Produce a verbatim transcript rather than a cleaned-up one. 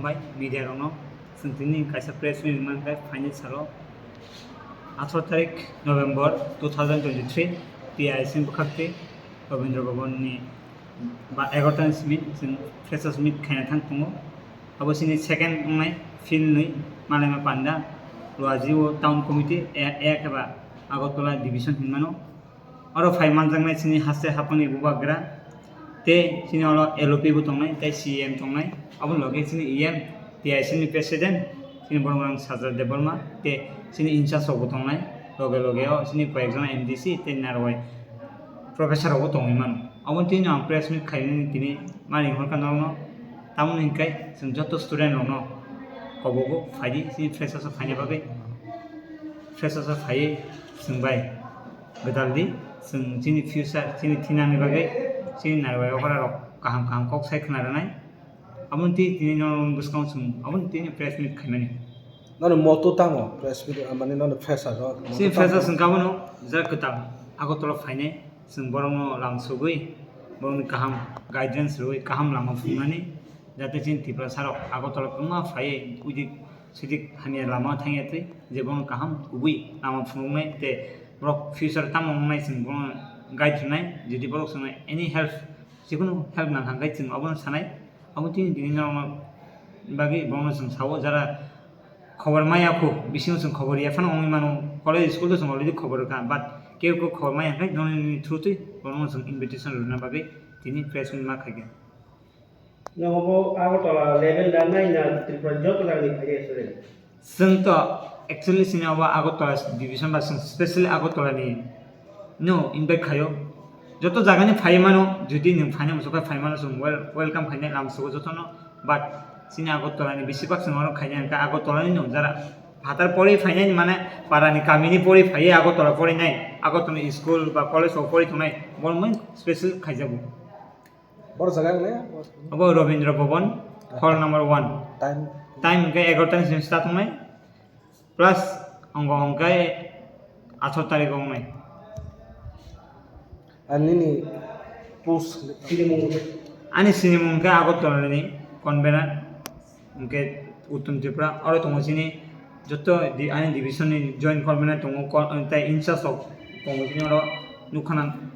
Bai media rokno chwng tini kaisa press meet mankha phaini salo atharo tarik November two thousand twenty-three, T I C ni bwkhak twi Rabindra Bhavan ni ba egarota ni simi chwng freshers meet khaina thang tongo. Abo chini second wngnai field nwi Malaima Panda, Luaji o town committee, e, e khe ba Agartala division hinmano. Oro phai manjaknai chini haste haphangni bubagra, tei chini oro L O P bo tongnai, tei C E M tongnai, aboni loge chini E M, T I C ni president, chini borok rang Sajal Debbarma, tei chini in charge rok bo tongnai, loge loge o chini koyekjon M D C tei narwai professor rok bo tongwi mano. Aboni tini ang press meet khainani tini mani hwnka norokno, tamoni hwnkhai chwng joto student rokno kobogo phaidi chini freshers o phaina bagwi, freshers o phaiwi chwng bai gwdal di, chwng chini future, chini thinangni bagwi, chini narwai okra rok kaham kaham kok sai khna rwnai. Aboni twi tini norok bwskango chwng aboni tini press meet khaimani. Nono motto tamo press meet, ah, mane nono fresher rok motto chini tamo? Freshers wngkha bono jara kwtal Agartala phainai, chwng borokno lam sugwi, borokni kaham guidance rwui, kaham lama phunuknani, jate chini Tiprasa rok Agartala kwbangma phaiwi uidik suidik hamya lama thangya twi, je borokno kaham kubui lama phunuknai tei borok future tamo wngnai chwng bono guide rwnai, jodi borok chwngno any help, jikunu help nang kha khe chwng abono sanai. Abo tini tini norokno bagwi borokno chwng sao, jara khobor maya kho, bisingo chwng khobor ya phano wngwi mano, college school to chwng already khobor rwkha, but kebo kebo khobor maya khe nini through twi borokno chwng invitation rwna bagwi tini press meet ma khaikha. Nogo bo Agartala level da nai na Tripura joto jagani phaiya student? Chwng to actually chini obo Agartala division ba chwng specially Agartala ni no invite khaio. Joto jagani phai mano, jodi nwng phaina muchung khe phai mano, chwng wel-, welcome khainai lam sugo jotono. But chini Agartala ni besibak chwng oro khainai hwnkhe Agartala ni no jara phatar pori phainai mane para ni kami ni pori phaiwi Agartala pori nai, Agartala ni school ba college o pori tongnai, borok mui special khaijago. Bor jaga le? Abo Rabindra Bhavan, hall number one. Time? Time hwnkhe egarota ni simi start wngnai, plus ongo hwnkhe atharo tarik wngnai. Ani ni post? Ani sinimung hwnkhe Agartala ni convener. Hwnkhe Uttom Tripura, oro tongo chini joto di-, ani division ni joint convener tongo, ko-, tei in charge rok tongo chini oro nukha nang